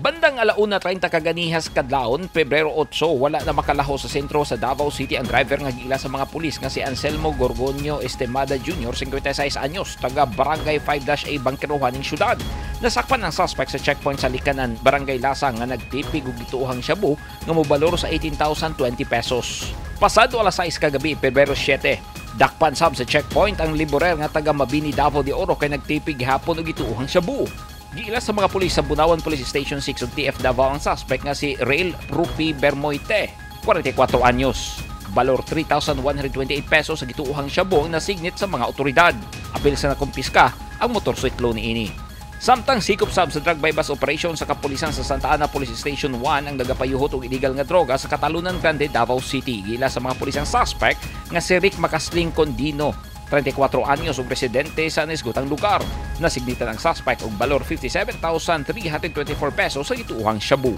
Bandang 1:30 kaganihas kadlawon, Pebrero 8, wala na makalaho sa sentro sa Davao City ang driver nga giila sa mga pulis nga si Anselmo Gorgonio Estemada Jr., 56 anyos, taga Barangay 5-A, Bangkerohan ning syudad. Nasakpan ang suspect sa checkpoint sa Likanan, Barangay Lasa, nga nagtipig og gituohang shabu nga mobalor sa 18,020 pesos. Pasado alas 6 kagabi, Pebrero 7, dakpan sab sa checkpoint ang liborer nga taga Mabini, Davao de Oro kay nagtipig gihapon og gituohang shabu. Giila sa mga pulis sa Bunawan Police Station 6 ug TF Davao ang suspect nga si Rail Rupi Bermoite, 44 anyos. Balor 3,128 pesos sa gituohang shabu ang nasignit sa mga otoridad. Apil sa nakumpiska ang motorsiklo niini. Samtang sikop sab sa drug bypass operation sa kapulisan sa Santa Ana Police Station 1 ang nagapayuhot og illegal nga droga sa Katalunan Grande, Davao City. Giila sa mga pulis ang suspect nga si Rick Macasling Condino, 34 anyos ug residente sa nisgutang lugar. Nasignitan ang suspect og balor 57,324 pesos sa gituohang shabu.